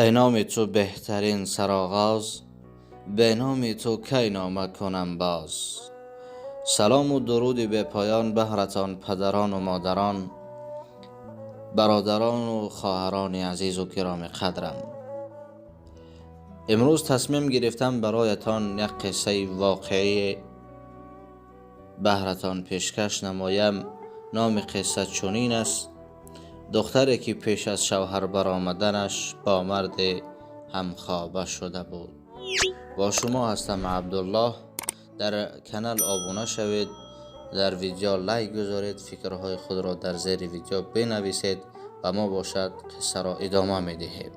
Эй номи ту беҳтарин сароғоз, бе номи ту кай нома кунам боз. Салому дуруди бепоён баҳратон, падарону модарон, бародарону хоҳарони азизу гироми қадрам. Имрӯз тасмим гирифтам бароятон як қиссаи воқеӣ баҳратон пешкаш намоям. Номи қисса чунин аст: духтаре ки пеш аз шавҳар баромаданаш бо марде ҳамхоба шуда буд. Бо шумо ҳастам Абдуллоҳ. Дар канал обуна шавед, дар видео лайк гузоред, фикрҳои худро дар зери видео бинависед ва мо бошад қиссаро идома медиҳем.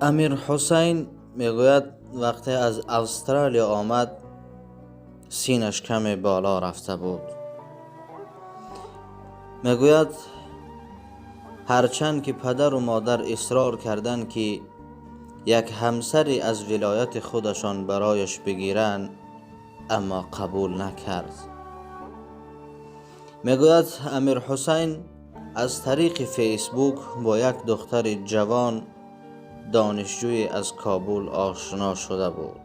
Амир Ҳусайн мегӯяд, вақте аз Австралия омад, синаш каме боло рафта буд. Мегӯяд, ҳарчанд ки падару модар исрор карданд, ки як ҳамсаре аз вилояти худашон барояш бигиранд, аммо қабул накард. Мегӯяд, Амир Ҳусайн аз тариқи Фейсбук бо як духтари ҷавон, донишҷӯе аз Кобул ошно шуда буд.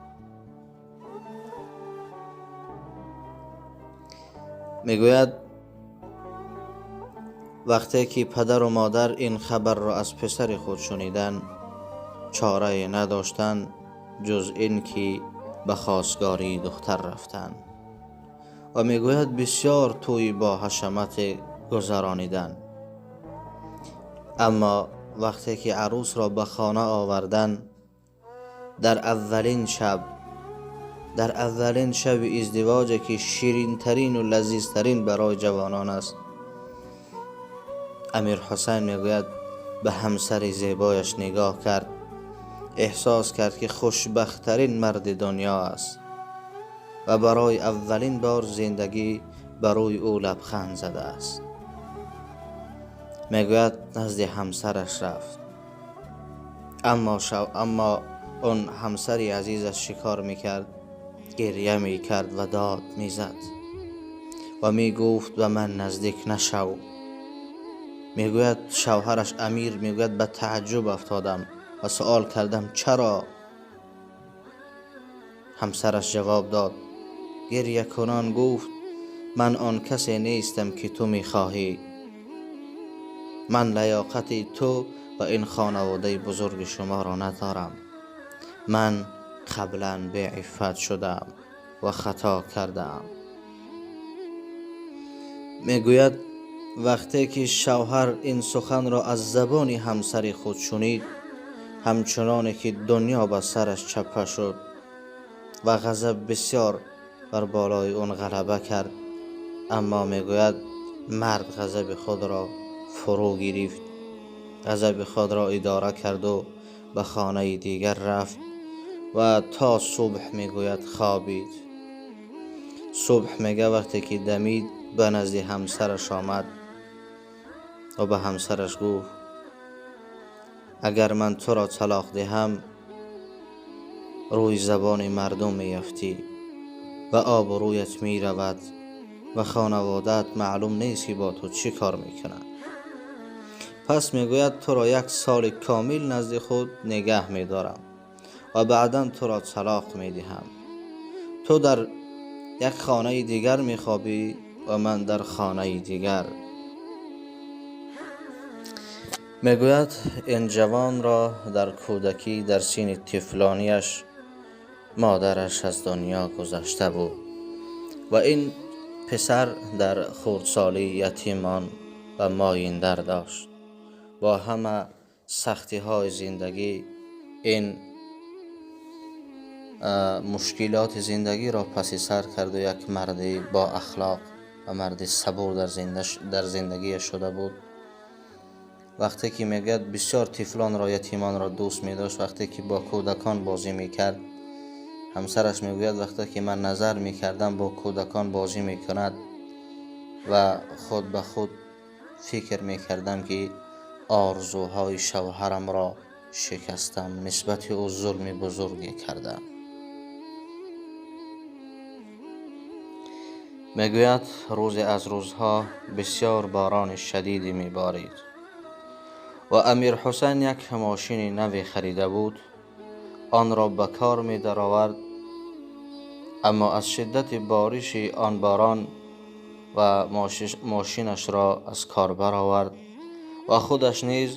Мегӯяд, вақте ки падару модар ин хабарро аз писари худ шуниданд, чорае надоштанд ҷуз ин ки ба хостгории духтар рафтанд. Ва мегӯяд, бисёр тӯи бо ҳашамате гузарониданд. Аммо вақте ки арӯсро ба хона оварданд, дар аввалин шаби издивоҷе ки ширинтарину лазизтарин барои ҷавонон аст, Амир Ҳусайн мегӯяд, ба ҳамсари зебояш нигоҳ кард, эҳсос кард ки хушбахттарин марди дунё аст ва барои аввалин бор зиндагӣ ба рӯи ӯ лабханд задааст. Мегӯяд, назди ҳамсараш рафт, аммо он ҳамсари азизаш шикор мекард, гиря мекард ва дод мезад ва мегуфт: ба ман наздик нашав. Мегӯяд, шавҳараш Амир мегӯяд, ба таъаҷҷуб афтодам ва суол кардам: чаро? Ҳамсараш ҷавоб дод, гирякунон гуфт: ман он касе нестам ки ту мехоҳӣ, ман лаёқати ту ва ин хонаводаи бузурги шуморо надорам, ман қаблан беиффат шудаам ва хато кардаам. Мегӯяд, вақте ки шавҳар ин суханро аз забони ҳамсари худ шунид, ҳамчуноне ки дунё ба сараш чаппа шуд ва ғазаб бисёр бар болои он ғалаба кард. Аммо мегӯяд, мард ғазаби худро фурӯ гирифт, ғазаби худро идора карду ба хонаи дигар рафт ва то субҳ, мегӯяд, хобид. Субҳ, мега, вақте ки дамид, ба назди ҳамсараш омад ва ба ҳамсараш гуфт: агар ман туро талоқ диҳам, рӯи забони мардум меафтӣ ва обрӯят меравад ва хонаводаат маълум нест ки бо ту чӣ кор мекунанд. Пас, мегӯяд, туро як соли комил назди худ нигаҳ медорам ва баъдан туро талоқ медиҳам. Ту дар як хонаи дигар мехобӣ ва ман дар хонаи дигар. Мегӯяд, ин ҷавонро дар кӯдакӣ, дар синни тифлонияш модараш аз дунё гузашта буд ва ин писар дар хурдсолӣ ятимон ва моиндар дошт. Бо ҳама сахтиҳои зиндагӣ ин мушкилоти зиндагиро паси сар карду як марди боахлоқ ва марди сабур дар зиндагиаш шуда буд. Вақте ки, мегӯяд, бисёр тифлонро, ятимонро дӯст медошт, вақте ки бо кӯдакон бозӣ мекард, ҳамсараш мегӯяд, вақте ки ман назар мекардам, бо кӯдакон бозӣ мекунад ва худ ба худ фикр мекардам, ки орзуҳои шавҳарамро шикастам, нисбати ӯ зулми бузурге кардам. Мегӯяд, рӯзе аз рӯзҳо бисёр борони шадиде меборид ва Амир Ҳусайн як мошини наве харида буд, онро ба кор медаровард, аммо аз шиддати бориши он борон ва мошинашро аз кор баровард ва худаш низ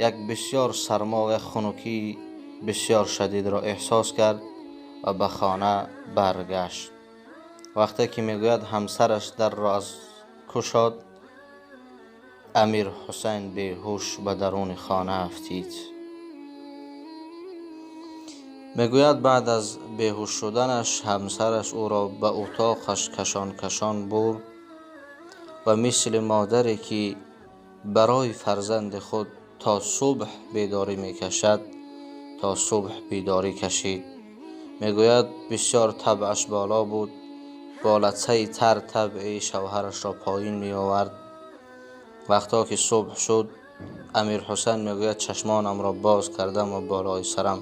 як бисёр сармо ва хунукии бисёр шадидро эҳсос кард ва ба хона баргашт. Вақте ки мегӯяд ҳамсараш дарро аз кушод, Амир Ҳусайн беҳуш ба даруни хона афтид. Мегӯяд баъд аз беҳуш шуданаш ҳамсараш ӯро ба утоқаш кашон кашон бурд ва мисли модаре ки барои фарзанди худ то субҳ бедорӣ мекашад, то субҳ бедорӣ кашид. Мегӯяд бисёр табъаш боло буд, бо латсаи тар табъи шавҳарашро поин меовард. Вақто ки субҳ шуд, Амир Ҳусайн мегӯяд чашмонамро боз кардам ва болои сарам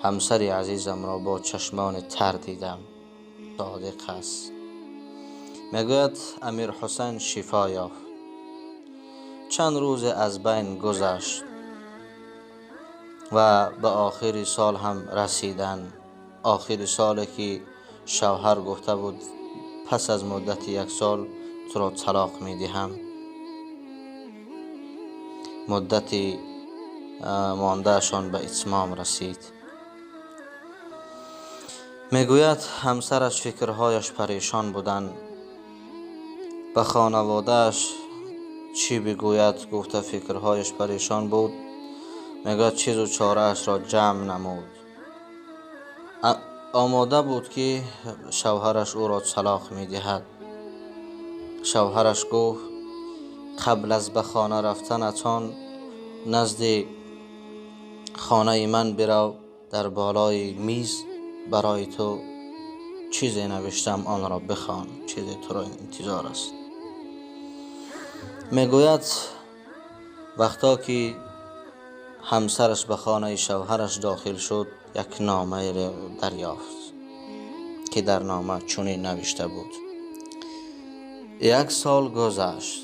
ҳамсари азизамро бо чашмони тар дидам. Содиқ аст. Мегӯяд Амир Ҳусайн шифо ёфт. Чанд рӯзе аз байн гузашт ва ба охири сол ҳам расиданд. Охири соле ки шавҳар гуфта буд пас аз муддати як сол туро талоқ медиҳам. Муддати мондаашон ба итмом расид. Мегӯяд ҳамсараш фикрҳояш парешон буданд. Ба хонаводааш чӣ бигӯяд гуфта фикрҳояш парешон буд. Мегӯяд чизу чораашро ҷамъ намуд. Омода буд ки шавҳараш ӯро талоқ медиҳад. Шавҳараш гуфт қабл аз ба хона рафтанатон назди хонаи ман бирав, дар болои миз барои ту чизе навиштам, онро бихон, чизе туро интизор аст. Мегӯяд вақто ки ҳамсараш ба хонаи шавҳараш дохил шуд, як номаеро дарёфт ки дар нома чунин навишта буд: як сол гузашт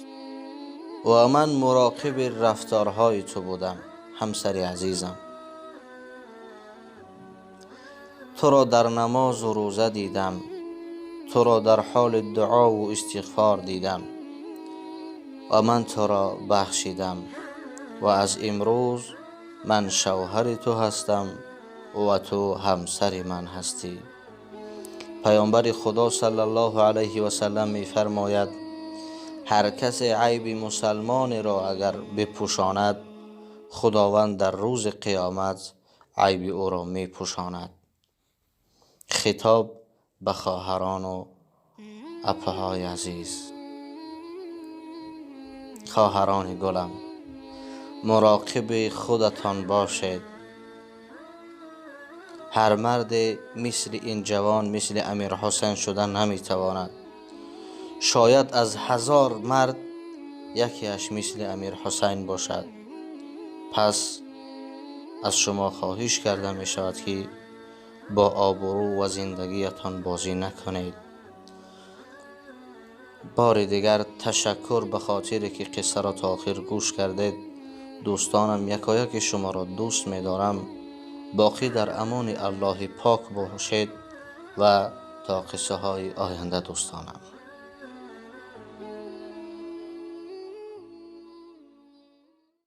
ва ман муроқиби рафторҳои ту будам, ҳамсари азизам. Туро дар намозу рӯза дидам, туро дар ҳоли дуову истиғфор дидам ва ман туро бахшидам ва аз имрӯз ман шавҳари ту ҳастам ва ту ҳамсари ман ҳастӣ. Паёмбари Худо саллаллоҳу алайҳи васаллам мефармояд: ҳар касе айби мусалмонеро агар бипӯшонад, Худованд дар рӯзи қиёмат айби ӯро мепӯшонад. Хитоб ба хоҳарону апаҳои азиз. Хоҳарони гулам, муроқиби худатон бошед. Ҳар марде мисли ин ҷавон, мисли Амир Ҳусайн шуда наметавонад. Шояд аз 1000 мард якеаш мисли Амир Ҳусайн бошад. Пас аз шумо хоҳиш карда мешавад ки бо обрӯ ва зиндагиятон бозӣ накунед. Бори дигар ташаккур ба хотире ки қиссаро то охир гӯш кардед. Дӯстонам, якояки шуморо дӯст медорам. Боқӣ дар амони Аллоҳи пок бошед ва то қиссаҳои оянда дӯстонам.